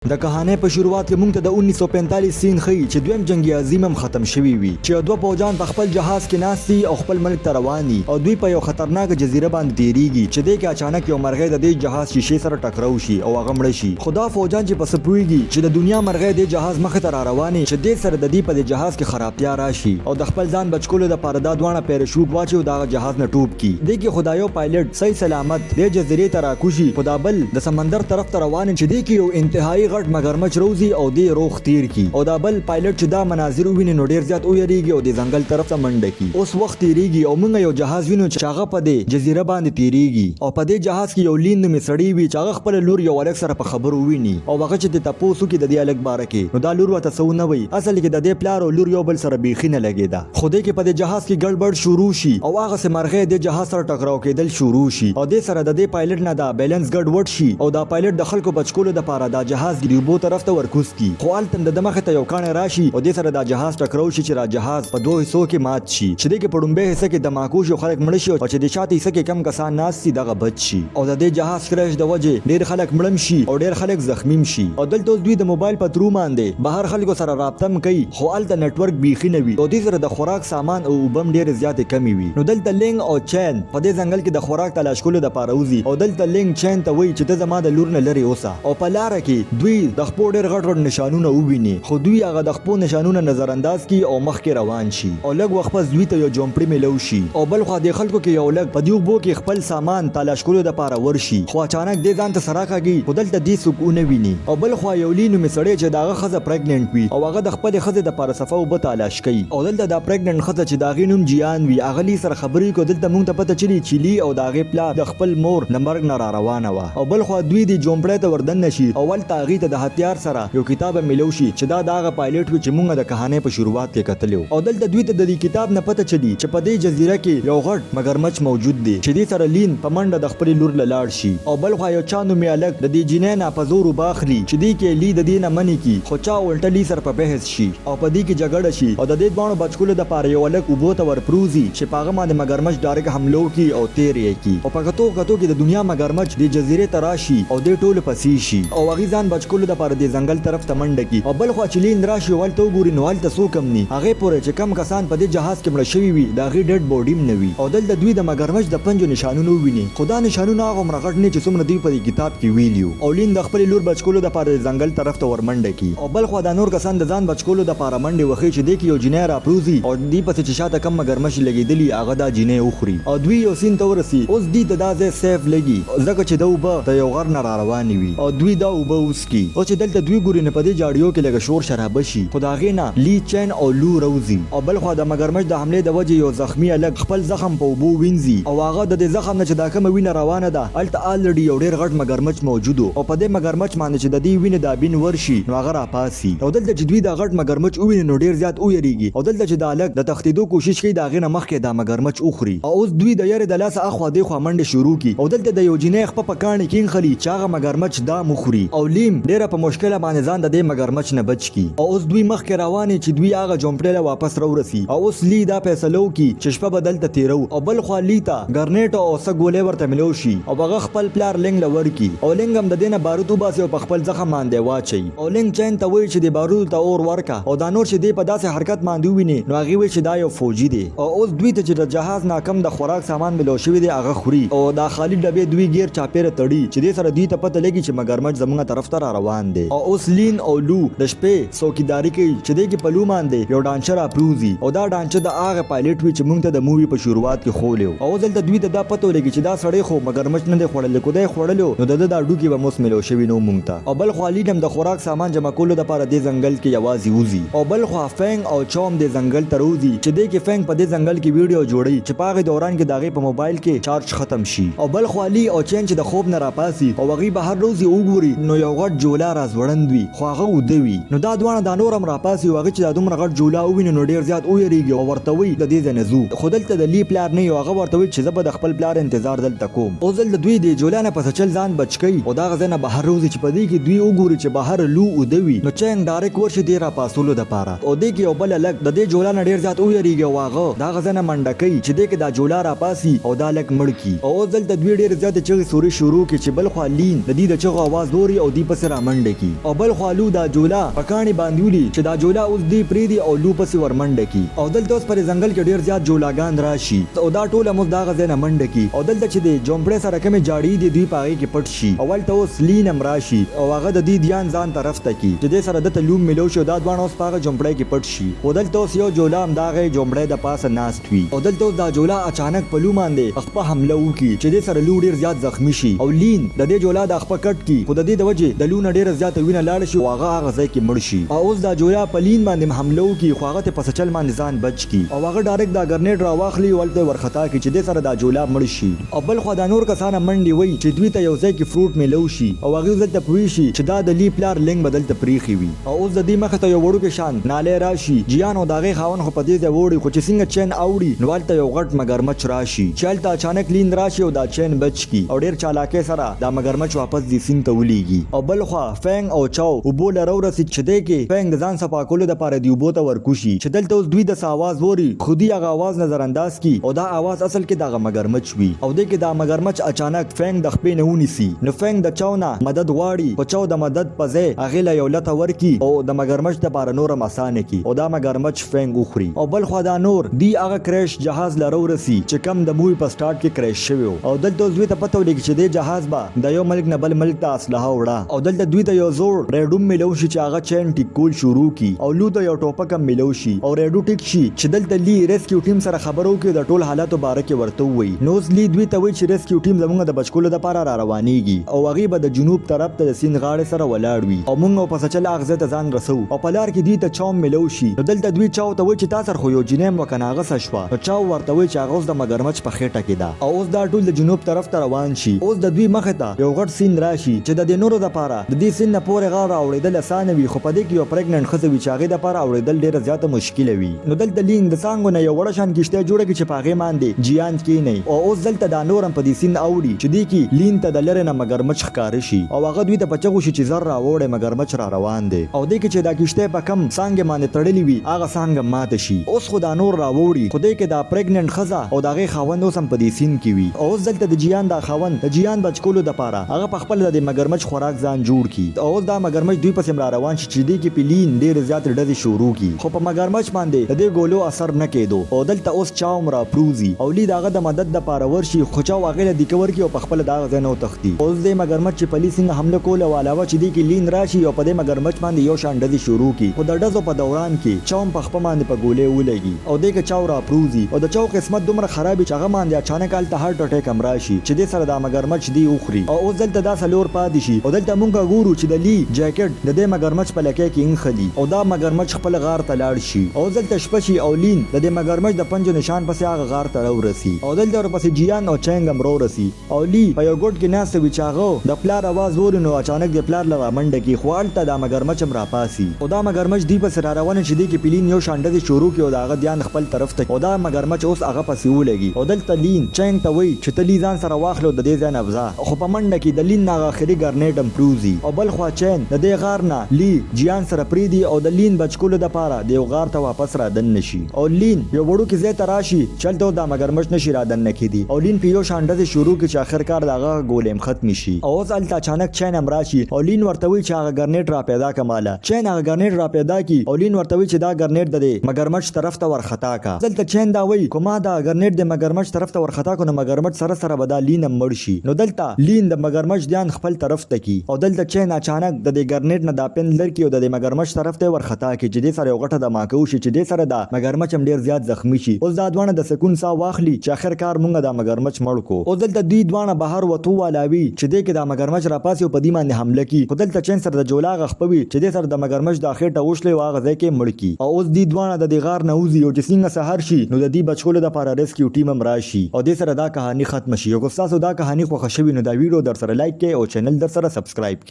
د کهانۍ په شروعات کې مونږ ته د 1945 سین ښيي چې دویم جنګ عظیم هم ختم شوی وي، چې یو دوه پوجان په خپل جهاز کې ناست دي او خپل ملک ته روان دي او دوی په یو خطرناکه جزیره باندې تیریږي، چې دې کې اچانک یو مرغۍ د دې جهاز شیشې سره ټکرو شي او هغه مړه شي. خو دا فوجان چې په څه پوهیږي چې د دنیا مرغۍ دې جهاز مخې ته را روانې، چې دې سره د دوی په دې جهاز کې خرابتیا راشي او د خپل ځان بچ کولو لپاره دا دواړه پیرشوټ واچوي او د هغه جهاز نه ټوپ کړي. دې کې خو دا یو پایلټ صحیح سلامت دې جزیرې ته راکوشي، خو دا بل د سمندر طرف ته روان چې دې کې یو انتهايي غټ مګرمچ روځي او دې روغ تیر کي، او دا بل پایلټ چې دا مناظر وویني نو ډیر زیات ویریږي او دې ځنګل طرف ته منډه کي. اوس وخت تیریږي او مونږ یو جهاز وینو چې هغه په دې جزیره باندې تیریږي او په دې جهاز کې یو لین نومې سړی وي چې هغه خپله لور یو هلک سره په خبرو وویني او هغه چې ترې تپوس وکړي د دې هلک باره کې نو دا لور ورته څه ونه وایي. اصل کې د دې پلار او لور یو بل سره بیخي نه لګیده. خو دې کې په دې جهاز کې ګړ بړ شروع شي او هغسې مرغۍ دې جهاز سره ټکراو کېدل شروع شي او دې سره د دې پایلټ نه دا بیلنس ګډ وډ شي او دا پایلټ د خلکو بچ کولو دپاره دا جهاز د اوبو طرف ته ورکوز کړي، خو هلته هم د ده مخې ته یو کاڼی راشي او دې سره دا جهاز ټکراو شي چې را جهاز په دوو حصو کې مات شي، چې دې کې په ړومبۍ حصه کې دماکو شي او خلک مړه شي او چې د شاته حصه کې کم کسان ناست دي دغه بچ شي او د دې جهاز کرش د وجې ډېر خلک مړه هم شي او ډېر خلک زخمي هم شي. او دلته اوس دوی د موبایل په ترو باندې بهر خلکو سره رابطه هم کوي. خو هلته نټورک بیخي نه وي او دې سره د خوراک سامان او اوبه هم ډېرې زیاتې کمې وي. نو دلته لینګ او چین په دې ځنګل کې د خوراک تلاش کولو دپاره وځي او دلته لینګ چین ته وایي چې ته زما د لور نه لرې اوسه او په لاره کې دوی د خپو ډېر غټ غټ نشانونه وویني، خو دوی هغه د خپو نشانونه نظر انداز کړي او مخکې روان شي او لږ وخت پس دوی ته یو جومپړي میلو شي او بلخوا دې خلکو کې یو لږ په دې اوبو کې خپل سامان تلاش کولو دپاره ورشي، خو اچانک دې ځان ته څه راکاږي خو دلته دې څوک ونه ویني. او بلخوا یو لی نومې سړی چې د هغه ښځه پریګننټ وي او هغه د خپلې ښځې دپاره صفا اوبه تالاش کوي او دلته دا پریګننټ ښځه چې د هغې نوم جیان وي هغه لی سره خبرې کوي او دلته مونږ ته پته چلي چې لی او د هغې پلار د خپل مور د مرګ نه راروانه وه او بلخوا دوی دې جومپړی ته وردننه شي او هلته هغوی ته د هتیار سره یو کتاب هم میلو شي چې دا د هغه پایلټ وي چې مونږ د کهانۍ په شروعات کې کتلی او دلته دوی ته د دې کتاب نه پته چلي چې په دې جزیره کې یو غټ مګرمچ موجود دی چې دې سره لین په منډه د خپلې لور له لاړ شي او بلخوا یو چا نومې هلک د دې جینۍ نه په زور اوبه اخلي چې دې کې لي د دې نه منې کړي، خو چا الټه لي سره په بحث شي او په دې کې جګړه شي او د دې دواړو بچ کولو دپاره یو هلک اوبو ته ورپروځي چې په هغه باندې مګرمچ ډارک حمله وکړي او تیر یې کړي او په کتو کتو کې د دنیا مګرمچ دې جزیرې ته راشي او دې ټولو پسې شي او هغوی ځان بچ کولو دپاره دې ځنګل طرف ته منډه کړي او بلخوا چې لین راشي او هلته وګوري نو هلته څوک هم ني هغې پورې چې کوم کسان په دې جهاز کې مړه شوي وي د هغوی ډیډ باډي هم نه وي او دلته دوی د مګرمچ د پنجو نشانونه وویني. خو دا نشانونه هغومره غټ نه چې څومره دوی په دې کتاب کې ویلي وو. او لین د خپلې لور بچ کولو دپاره د ځنګل طرف ته ورمنډه کړي او بلخوا دا نور کسان د ځان بچ کولو دپاره منډې وهي چې دې کې یو جینۍ راپروځي او دوی پسې چې شاته کوم مګرمچ لګیدلي هغه دا جینۍ وخوري او دوی یو سیند ته ورسي. اوس دوی ته دا ځای سیف لګي ځکه چې دا اوبه د یو غر نه راروانې وي او دوی دا اوبه وڅکي. اوس چې دلته دوی ګوري نو په دې جاړیو کې لږه شور شرابه شي خو د هغې نه لي چین او لو راوځي او بلخوا د مګرمچ د حملې د وجې یو زخمي هلک خپل زخم په اوبو وینځي او هغه د دې زخم نه چې دا کومه وینه روانه ده هلته آلریډي یو ډیر غټ مګرمچ موجود و او په دې مګرمچ باندې چې د دې وینې دا بین ورشي نو هغه راپاڅي او دلته چې دوی دا غټ مګرمچ وویني نو ډیر زیات ویریږي او دلته چې دا هلک د تښتیدو کوشش کوي د هغې نه مخکې دا مګرمچ وخوري او اوس دوی د یرې د لاسه اخوا دیخوا منډې شروع کړي او دلته د یو جینۍ خپه په کاڼي کې نښلي چې هغه مګرمچ دام وخوري او لیم ډیره په مشکله باندې ځان د دې مګرمچ نه بچ کړي او اوس دوی مخکې روان چې دوی هغه جومپړې له واپس راورسي او اوس لی دا فیصله وکړي چې شپه به دلته تیرو او بل خوا لی ته ګرنیټ او څه ګولۍ ورته ملو شي او هغه خپل پلار لینګ له ورکړي او لینګ هم د دې نه باروت وباسي او په خپل زخم باندې واچوي او لینګ چین ته وایي چې دې باروتو ته اور ورکه او دا نور چې دی په داسې حرکت باندې وویني نو هغوی وایي چې دا یو فوجي دی او اوس دوی ته چې د جهاز نه کوم د خوراک سامان ملو شوی دی هغه خوري او دا خالي ډبې دوی ګیر چاپیره تړي چې دې سره دوی ته پته لګي چې مګرمچ زمونږ طرف ته را روان دی او اوس لین او لو د شپې څوکیداري کوي چې دې کې په لو باندې یو ډانچه راپروځي او دا ډانچه د هغه پایلټ وي چې مونږ ته د مووي په شروعات کې ښولی و او اوس دلته دوی ته دا پته ولګي چې دا سړی خو مګرمچ نه دی خوړلی که دی خوړلی و نو د ده دا هډوکي به هم اوس میلو شوي نه وو مونږ ته او بل خوا لین هم د خوراک سامان جمع کولو دپاره دې ځنګل کې یوازې وځي او بل خوا فینګ او چاو هم دې ځنګل ته راوځي چې دې کې فینګ په دې ځنګل کې ویډیو جوړوي چې په هغې دوران کې د هغې په موبایل کې چارج ختم شي او بل خوا لی او چین چې د خوب نه راپاڅي او هغوی بهر راوځي او وګوري نو یو غټ جولا راځوړند وي خو هغه اوده وي نو دا دواړه دا نور هم راپاڅي او هغه چې دا دومره غټ جولا وویني نو ډیر زیات وویریږي او ورته وایي د دې ځای نه ځو خو دلته د لی پلار نه وي او هغه ورته وایي چې زه به د خپل پلار انتظار دلته کوم. اوس دلته دوی دې جولا نه په څه چل ځان بچ کوي او د هغه ځای نه بهر راوځي چې په دې کې دوی وګوري چې بهر لو اوده وي نو چینګ ډایرک ورشي دې راپاڅولو دپاره او دې کې یو بل هلک د دې جولا نه ډیر زیات وویریږي او هغه د هغه ځای نه منډه کوي چې دې کې دا جولا راپاڅي او دا هلک مړ کړي او اوس دلته دوی ډیرې زیاتې چغې سورې شروع کړي چې بلخوا لین د دوی د چغو اواز اوري او دوی پسې پسې رامنډه کړي. او بل خوا لو دا جولا په کاڼي باندې ولي چې دا جولا اوس دوی پرېږدي او لو پسې ورمنډه کړي. او دلته اوس په دې ځنګل کې ډېر زیات جولاګان راشي او دا ټول هم اوس د هغه ځای نه منډه کړي. او دلته چې د جومپړې سره کومې جاړې دي دوی په هغې کې پټ شي. او هلته اوس لین هم راشي او هغه د دوی دیان ځان طرف ته کړي چې دې سره ده ته لوم ملو شي او دا دواړه اوس په هغه جومپړۍ کې پټ شي. خو دلته اوس یو جولا هم د هغې جومپړۍ د پاسه ناست وي. او دلته اوس دا جولا اچانک په لو باندې په خپه حمله وکړي چې دې سره لو ډېر زیات زخمي شي او لین د دې جولا دا خپه کټ کړي خو د دې د وجې د لو نه ډېره زیاته وینه لاړه شي او هغه هغه ځای کې مړ شي. او اوس دا جولا په لین باندې هم حمله وکړي خو هغه ترې په څه چل باندې ځان بچ کړي او هغه ډایرکټ دا ګرنیډ راواخلي او هلته یې ورخطا کړي چې دې سره دا جولا مړ شي. او بل خوا دا نور کسان هم منډې وهي چې دوی ته یو ځای کې فروټ میلو شي او هغوی اوس دلته پوه شي چې دا د لي پلار لینګ به دلته پریښي وي. او اوس د دوی مخې ته یو وړوکی شان نالی راشي، جیان او د هغې خاوند خو په دې ځای ووړي خو چې څنګه چین اوړي نو هلته یو غټ مګرمچ راشي چې هلته اچانک لین راشي او دا چین بچ کړي او ډیر چالاکۍ سره دا مګرمچ واپس دې سیند ته ولیږي. او بل خوا فینګ او چاو اوبو له راورسي چې دې کې فینګ د ځان صفا کولو دپاره دې اوبو ته ورکوشي چې دلته اوس دوی د څه اواز ووري خو دوی هغه اواز نظر انداز کړي او دا اواز اصل کې د هغه مګرمچ وي او دې کې دا مګرمچ اچانک فینګ د خپې نه ونیسي نو فینګ د چاو نه مدد غواړي خو چاو د مدد په ځای هغې له یو لته ورکړي او د مګرمچ دپاره نور هم اسانه کړي او دا مګرمچ فینګ وخوري. او بل خوا دا نور دوی هغه کریش جهاز له راورسي چې کوم د مووي په سټارټ کې کریش شوی و او دلته اوس دوی ته پته ولګي چې دې جهاز به د یو ملک نه بل ملک ته اسلحه وړه او دلته دوی ته یو زوړ ریډو هم میلو شي چې هغه چین ټیک کول شروع کړي او لو ته یو ټوپک هم میلو شي او ریډو ټیک شي چې دلته لی ریسکیو ټیم سره خبرو کې د ټول حالاتو باره کې ورته ووایي. نو اوس لی دوی ته وایي چې ریسکیو ټیم زمونږ د بچ کولو دپاره را روانیږي او هغوی به د جنوب طرف ته د سیند غاړې سره ولاړ وي او مونږ او په څه چل هغه ځای ته ځان رسوو او په لار کې دوی ته چاو میلو شي. نو دلته دوی چاو ته وایي چې تا سره خو یو جینۍ هم وه کنه هغه څه شوه؟ نو چاو ورته وایي چې هغه اوس د مګرمچ په خېټه کې ده او اوس دا ټول د جنوب طرف ته روان شي. اوس د دوی مخې ته یو غټ سیند راشي چې د دې نورو دپاره د دې سیند نه پورې غاړه اوړېدل اسانه وي خو په دې کې یوه پریګننټ ښځه وي چې هغې دپاره اوړېدل ډېره زیاته مشکله وي. نو دلته لین د څانګو نه یو وړه شان کښتی جوړه کړي چې په هغې باندې جیان کینئ او اوس دلته دا نور هم په دې سیند اوړي چې دې کې لین ته د لرې نه مګرمچ ښکاره شي او هغه دوی ته په چغو شي چې زر راوړئ مګرمچ را روان دی او دې کې چې دا کښتی په کوم څانګې باندې تړلې وي هغه څانګه ماته شي. اوس خو دا نور راوړي خو دې کې دا پریګننټ ښځه او د هغې خاوند اوس هم په دې سیند کې وي او اوس دلته د جیان دا خاوند د جیان بچ کولو دپاره هغه په خپله د دې مګرمچ خوراک ځان جوړ کړي او اوس دا مګرمچ دوی پسې هم را روان شي چې دې کې په لین ډېرې زیاتې ډزې شروع کړي خو په مګرمچ باندې د دې ګولو اثر نه کېدو او دلته اوس چاو هم راپروځي او لی د هغه د مدد دپاره ورشي خو چاو هغې له دیکه ورکړي او په خپله د هغه ځای نه وتښتي. اوس دې مګرمچ چې په لی څنګه حمله کوله او علاوه چې دې کې لین راشي او په دې مګرمچ باندې یو شان ډزې شروع کړي خو د ډزو په دوران کې چاو هم په خپه باندې په ګولۍ ولګي او دې کې چاو راپروځي او د چاو قسمت دومره خراب وي چې هغه باندې اچانک هلته هارټ اټیک هم راشي چې دې سره دا مګرمچ دی وخوري او اوس دلته دا څلور پاتې شي او دلته مونږ ګورو چې د لی جاکټ د دې مګرمچ په لکۍ کې نښلي او دا مګرمچ خپل غار ته لاړ شي او اوس دلته شپه شي او لین د دې مګرمچ د پنجو نشان پسې هغه غار ته راورسي او دلته ورپسې جیان او چینګ هم راورسي او لی په یو ګوټ کې ناست وي چې هغه د پلار اواز ووري نو اچانک د پلار له رامنډه کړي خو هلته دا مګرمچ هم راپاڅي او دا مګرمچ دوی پسې راروان چې دې کې په لین یو شان ډزې شروع کړي او د هغه دیان خپل طرف ته او دا مګرمچ اوس هغه پسې ولګي او دلته لین چینګ ته وایي چې ته لی ځان سره واخله او د دې ځای نه وځه خو په منډه کې د لین نه هغه اخري ګرنیډ هم پریوځي او بل خوا چین د دې غار نه لی جیان سره پریږدي او د لین بچ کولو دپاره د یو غار ته واپس را دننه شي او لین یو وړوکي ځای ته راشي چې هلته اوس دا مګرمچ نشي را دننه کیدی او لین پرې یو شان ډزې شروع کړي چې اخر کار د هغه ګولۍ هم ختمې شي او اوس هلته اچانک چین هم راشي او لین ورته وایي چې هغه ګرنیډ را پیدا که ماله. چین هغه ګرنیډ را پیدا کړي او لین ورته وایي چې دا ګرنیډ د دې مګرمچ طرف ته ورخطا که. دلته چین دا وایي که ما دا ګرنیډ د مګرمچ طرف ته ورخطا کړو نو مګرمچ سره سره به دا لین هم مړ شي نو دلته لین د مګرمچ دیان خپل طرف ته کړي او دلته چین اچانک د دې ګرنیډ نه دا پن لر کړي او د دې مګرمچ طرف ته یې ورخطا کړي چې دې سره یو غټه دماکه وشي چې دې سره دا مګرمچ هم ډیر زیات زخمي شي. اوس دا دواړه د سکون ساه واخلي چې اخر کار مونږ دا مګرمچ مړ کو. اوس دلته دوی دواړه بهر وتو والاوي چې دې کې دا مګرمچ راپاڅي او په دوی باندې حمله کړي خو دلته چین سره د جولا هغه خپه وي چې دې سره د مګرمچ دا خېټه وشلوي او هغه ځای کې مړ کړي او اوس دوی دواړه د دې غار نه وځي او چې څنګه سهار شي نو د دوی بچ کولو دپاره ریسکیو ټیم هم راشي او دې سره دا کهاني ختمه شي. او که ستاسو دا کهاني خوښه شوي نو دا ویډیو درسره لایک کړئ او چینل درسره سبسکرایب کړئ.